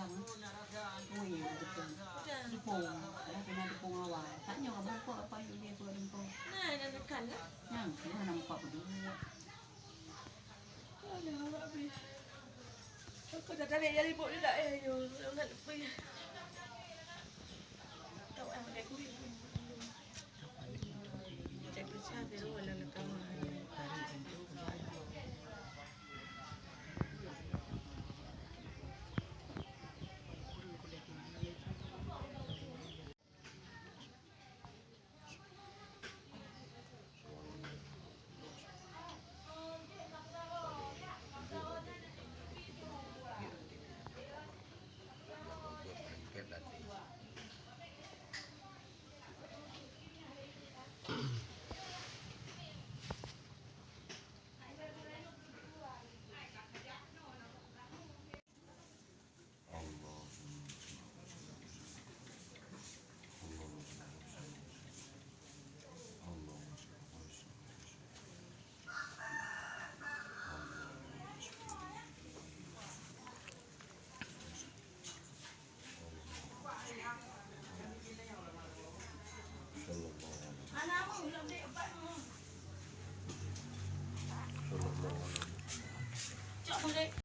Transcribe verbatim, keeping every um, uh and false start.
Ui, tepung. Tepung. Dah kena tepung awai. Tak nyoe abang kok apa yuk dia tu tepung. Nah, dah tekan lah. Nyan, tu nama kok berdua. Aduh, Rabbi. Aku dah tarik jari bok dia dah, eh, yo, nak lepas. Tak payah pakai kulit. Cek pecah dia, walau lekang.